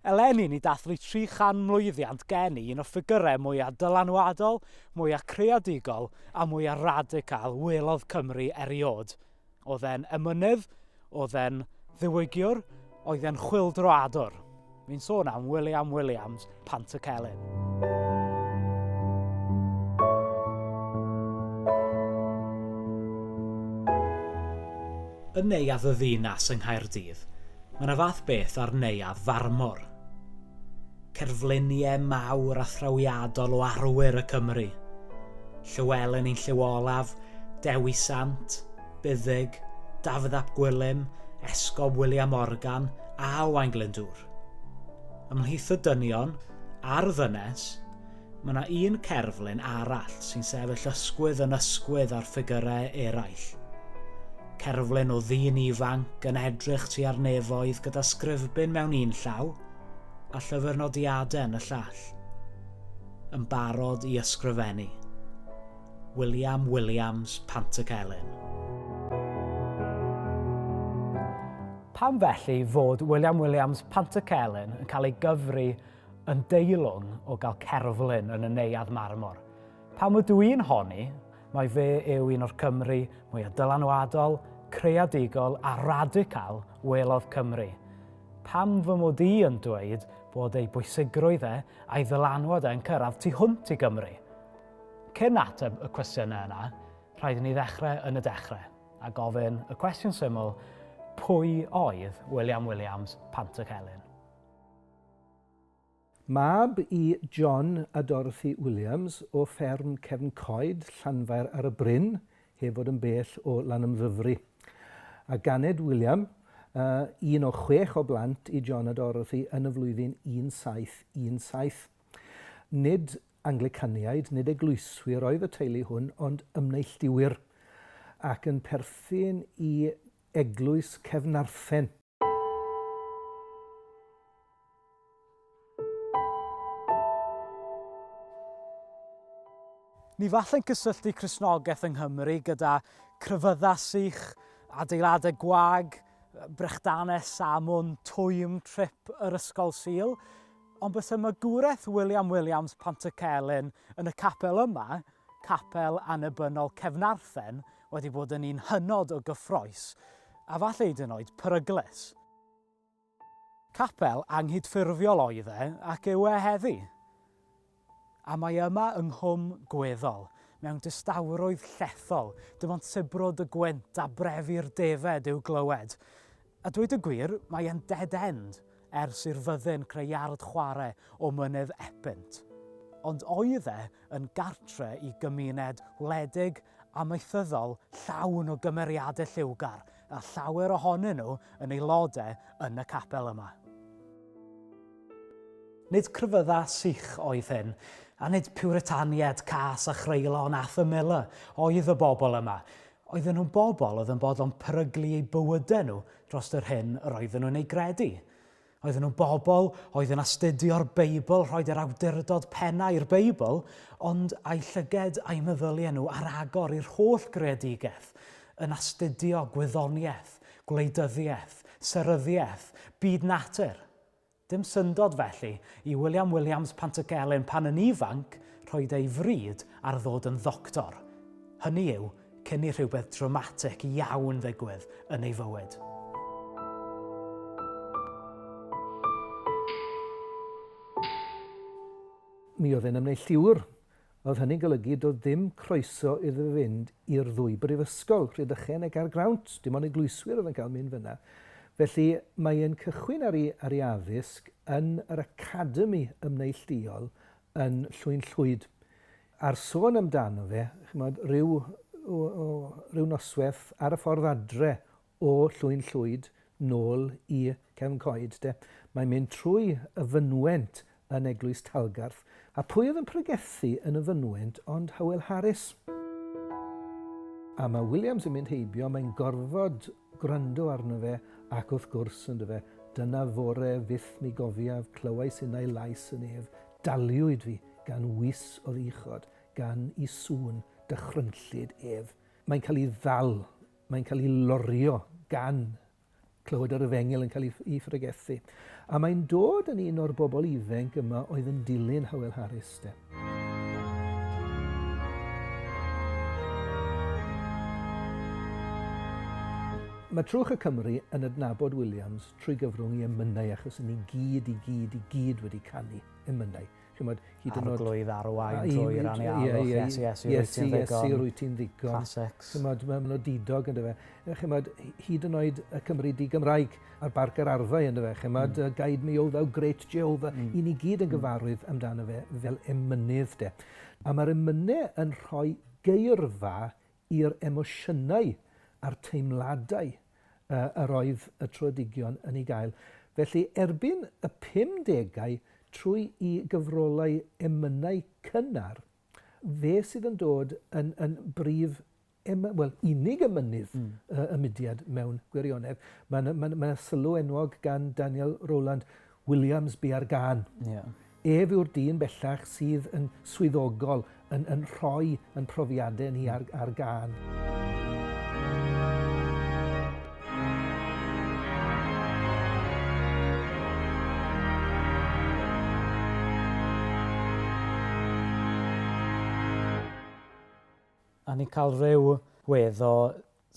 Eleni ni dathlu 300 mlwyddiant geni un o ffigyrau mwyaf dylanwadol, mwyaf creadigol a mwyaf radical welodd Cymru eriod. Oedd e'n emynydd, oedd e'n ddiwygiwr, oedd e'n chwyldroadwr. Fi'n sôn am William Williams, Pantycelyn. Yn Neuadd y Ddinas yng Nghaerdydd, mae yna fath beth ar neuadd farmor. Cerfluniau mawr a thrawiadol o arwyr y Cymry. Llywelyn ein llyw olaf, Dewi Sant, Buddug, Dafydd ap Gwilym, Esgob William Morgan a Owain Glyndŵr. Ymhlith y dynion, a'r ddynes, mae yna un cerflun arall sy'n sefyll ysgwydd yn ysgwydd â'r ffigyrau eraill. Cerflun o ddyn ifanc yn edrych tua'r nefoedd gyda sgrifbin mewn un llaw a llyfr nodiadau yn y llall. Yn barod i ysgrifennu. William Williams, Pantycelyn. Pam felly fod William Williams Pantycelyn yn cael ei gyfri yn deilwng o gael cerflun yn y Neuadd Marmor? Pam ydw i'n honni mai fe yw un o'r Cymry mwyaf dylanwadol, creadigol a radical welodd Cymru? Pam fy mod i yn dweud bod ei bwysigrwydd e a'i ddylanwad e yn cyrraedd tu hwnt i Gymru? Cyn ateb y cwestiynau yna, rhaid i ni ddechrau yn y dechrau a gofyn y cwestiwn syml, pwy oedd William Williams Pantycelyn? Mab i John a Dorothy Williams o fferm Cefn Coed, Llanfair ar y Bryn, heb fod yn bell o Lanymddyfri. A ganed William, un o chwech o blant i John a Dorothy yn y flwyddyn 1717. Nid Anglicaniaid, nid eglwyswyr oedd y teulu hwn, ond ymneilltuwyr, ac yn perthyn i eglwys Cefnarthen. Ni falle'n cysylltu Cristnogaeth yng Nghymru gyda crefyddau sych, adeiladau gwag, brechdanau samwn, twym, trip yr ysgol Sul. Ond byse magwraeth William Williams Pantycelyn yn y capel yma, Capel Annibynnol Cefnarthen, wedi bod yn un hynod o gyffrous, a falle hyd yn oed peryglus. Capel anghydffurfiol oedd e, ac yw e heddi. A mae yma yng Nghwm Gweddol, mewn distawrwydd llethol, dim ond sibrwd y gwynt a brefu'r defaid i'w glywed. A dweud y gwir, mae e'n dead end ers i'r fyddin creu iard chwarae o Mynydd Epynt. Ond oedd e yn gartre i gymuned wledig, amaethyddol llawn o gymeriadau lliwgar, a llawer ohonyn nhw yn aelodau yn y capel yma. Nid crefyddau sych oedd hyn, a nid Piwritaniaid cas a chreulon Arthur Miller oedd y bobl yma. Oedden nhw'n bobl oedd yn bodlon peryglu eu bywydau nhw dros yr hyn yr oedden nhw'n ei gredu. Oedden nhw'n bobl oedd yn astudio'r Beibl, rhoid yr awdurdod pennau i'r Beibl, ond a'u llyged a'u meddyliau nhw ar agor i'r holl greadigaeth, yn astudio gwyddoniaeth, gwleidyddiaeth, seryddiaeth, byd natur. Dim syndod, felly, i William Williams Pantycelyn pan yn ifanc rhoid ei fryd ar ddod yn ddoctor. Hynny yw, cyn i rhywbeth dramatig iawn ddigwydd yn ei fywyd. Mi oedd e'n ymneilltuwr. Oedd hynny'n golygu doedd dim croeso iddo fe fynd i'r ddwy brifysgol, Rhydychen a Gaergrawnt, dim ond eglwyswyr oedd yn cael mynd fyna. Felly mae e'n cychwyn ar ei, ar ei addysg yn yr Academi Ymneillduol yn Llwyn Llwyd. A'r sôn amdano fe, chimod, rhyw, o, o, rhyw nosweth ar y ffordd adre o Llwyn Llwyd nôl i Cefn Coed, de. Mae'n mynd trwy y fynwent yn Eglwys Talgarth, a pwy oedd yn pregethu yn y fynwent ond Howell Harris? A mae Williams yn mynd heibio, mae'n gorfod gwrando arno fe, ac wrth gwrs, yn dyfe, dyna fore fyth mi gofiaf, clywais innau lais y nef, daliwyd fi gan wys o'r uchod, gan i sŵn dychrynllyd ef. Mae'n cael ei ddal, mae'n cael ei lorio gan clywed yr efengyl yn cael ei, ei phregethu. A mae'n dod yn un o'r bobl ifenc yma oedd yn dilyn Hywel Harris, de. Mae Trwch y Cymry yn adnabod Williams trwy gyfrwng ei emynau achos yn ni gyd, i gyd, i gyd wedi canu emynau. Chimod, hyd yn oed... Arglwydd arwain drwy anialwch, Iesu, Iesu, rwyt ti'n ddigon. Iesu, rwyt ti'n ddigon. Classics. Chimod, mae'n odidog yn dyfe. Chimod, hyd yn oed y Cymry di-Gymraeg ar Barc yr Arfau yn dyfe. Chimod, mm. Guide me, O thou great Jehovah. Mm. I ni gyd yn hmm. gyfarwydd amdano fe fel emynydd de. A mae'r emynau yn rhoi geirfa i'r emosiynau a'r teimladau yr oedd y tröedigion yn ei gael. Felly, erbyn y pumdegau, trwy i gyfrolau emynau cynnar, fe sydd yn dod yn, yn brif em, wel, unig emynydd mm. y mudiad mewn gwirionedd. Mae yna ma, ma sylw enwog gan Daniel Rowland Williams bu ar gân. Yeah. Ef yw'r dyn bellach sydd yn swyddogol yn, yn rhoi yn profiadau ni ar, ar gân. A ni'n cael rhyw wedd o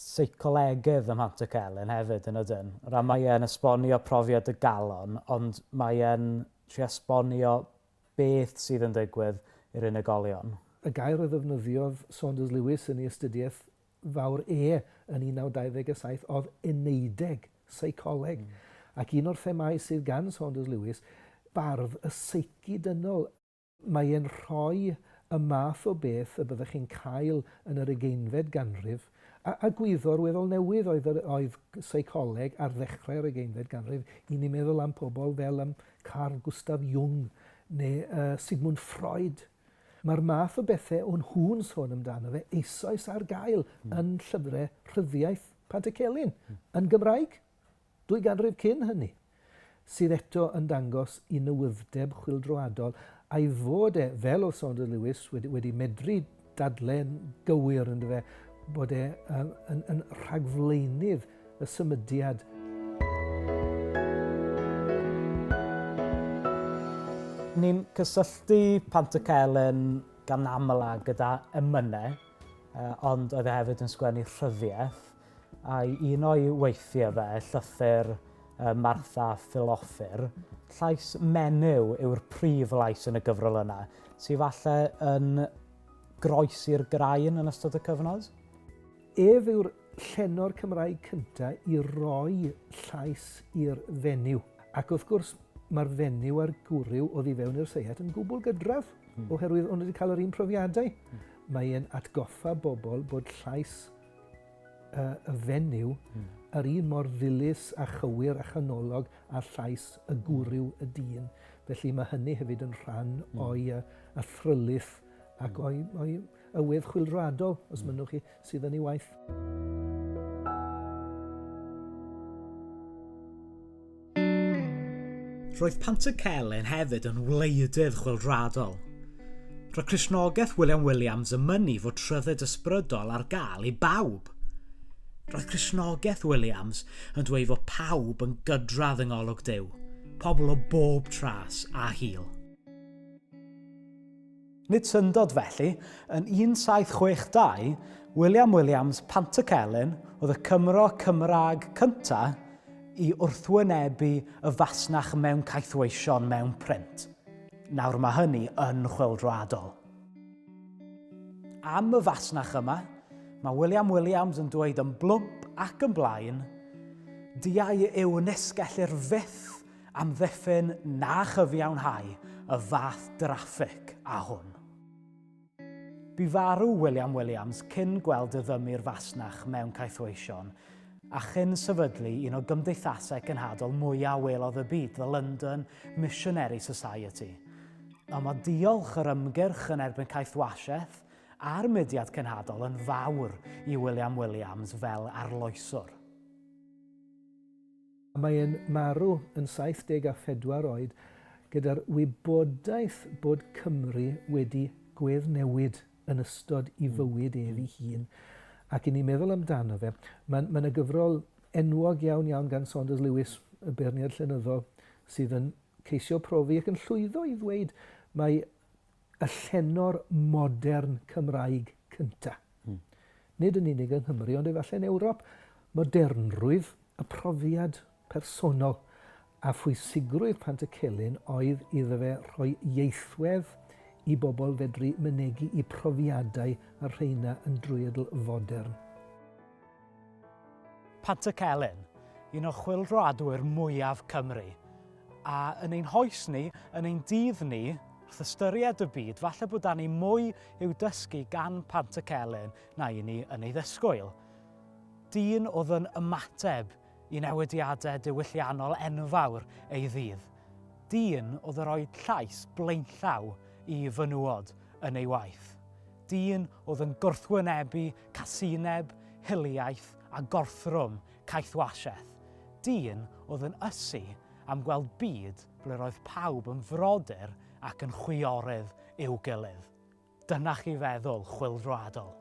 seicolegydd ym Mhantycelyn hefyd yn ydyn? O ran mae e'n esbonio profiad y galon, ond mae e'n trio esbonio beth sydd yn digwydd i'r unigolion. Y gair a ddefnyddiodd Saunders Lewis yn ei astudiaeth fawr e yn 1927 oedd eneideg, seicoleg. Mm. Ac un o'r themâu sydd gan Saunders Lewis, bardd y seici dynol, Mae e'n rhoi y math o beth y byddech chi'n cael yn yr ugeinfed ganrif, a, a gwyddor weddol newydd oedd, yr, oedd seicoleg ar ddechrau'r ugeinfed ganrif, i ni meddwl am pobl fel am Carl Gustav Jung neu uh, Sigmund Freud. Mae'r math o bethau o'n nhw'n sôn amdano fe eisoes ar gael mm. yn llyfrau rhyddiaith Pantycelyn, mm. yn Gymraeg. 2 ganrif cyn hynny, sydd eto yn dangos i newydddeb chwyldroadol, a'i fod e, fel oedd Saunders Lewis, wedi, wedi medru dadle'n gywir yn fe, bod e yn, yn, yn rhagflaenydd y symudiad. Ni'n cysylltu Pantycelyn gan amla gyda emynau, ond oedd e hefyd yn sgwennu rhyddiaeth. A un o'i weithiau fe, llythyr Martha Philoffur, llais menyw yw'r prif lais yn y gyfrol yna, sydd falle yn groes i'r graen yn ystod y cyfnod? Ef yw'r llenor Cymraeg cyntaf i roi llais i'r fenyw. Ac wrth gwrs, mae'r fenyw a'r gwryw oddi fewn i'r seiat yn gwbl gydradd, mm. oherwydd o'n wedi cael yr un profiadau. Mm. Mae e'n atgoffa bobl bod llais y, y fenyw mm. yr un mor ddilys a chywir a chanolog a llais y gwryw y dyn. Felly mae hynny hefyd yn rhan mm. o'i athrylith ac mm. o'i, o'i ywydd chwyldroadol, os mm. mynnwch chi, sydd yn ei waith. Roedd Pantycelyn hefyd yn wleidydd chwyldroadol. Roedd Cristnogaeth William Williams yn mynnu fod rhyddid ysbrydol ar gael i bawb. Roedd Cristnogaeth Williams yn dweud fod pawb yn gydradd yng ngolwg Duw, pobl o bob tras a hil. Nid syndod felly, yn 1762, William Williams Pantycelyn oedd y Cymro Cymraeg cyntaf i wrthwynebu y fasnach mewn caethweision mewn print. Nawr mae hynny yn chwyldroadol. Am y fasnach yma, mae William Williams yn dweud yn blwmp ac yn blaen, Diau yw nis gellir fyth amddiffyn na chyfiawnhau y fath draffig â hwn. Bu farw William Williams cyn gweld diddymu'r fasnach mewn caethweision, a chyn sefydlu un o gymdeithasau cenhadol mwyaf welodd y byd, The London Missionary Society. Ond mae diolch yr ymgyrch yn erbyn caethwasiaeth a'r mudiad cenhadol yn fawr i William Williams fel arloeswr. Mae e'n marw yn 74 oed gyda'r wybodaeth bod Cymru wedi gweddnewid yn ystod i fywyd ef ei hun. Ac i ni meddwl amdano fe, mae, mae yna gyfrol enwog iawn iawn gan Saunders Lewis, y beirniad llenyddol, sydd yn ceisio profi ac yn llwyddo i ddweud mai y llenor modern Cymraeg cynta. Mm. Nid yn unig yng Nghymru, ond efallai yn Ewrop. Modernrwydd y profiad personol a phwysigrwydd Pantycelyn oedd iddo fe rhoi ieithwedd i bobl fedru mynegi eu profiadau a'r rheina yn drwyadl fodern. Pantycelyn, un o chwyldroadwyr mwyaf Cymru. A yn ein hoes ni, yn ein dydd ni, wrth ystyried y byd, falle bod 'da ni mwy i'w dysgu gan Pantycelyn na i ni yn ei ddisgwyl. Dyn oedd yn ymateb i newidiadau diwylliannol enfawr ei ddydd. Dyn oedd yn rhoi llais blaenllaw i fenywod yn ei waith. Dyn oedd yn gwrthwynebu casineb, hiliaeth a gorthrwm caethwasiaeth. Dyn oedd yn ysu am gweld byd ble roedd pawb yn frodyr ac yn chwiorydd i'w gilydd. Dyna chi feddwl chwyldroadol.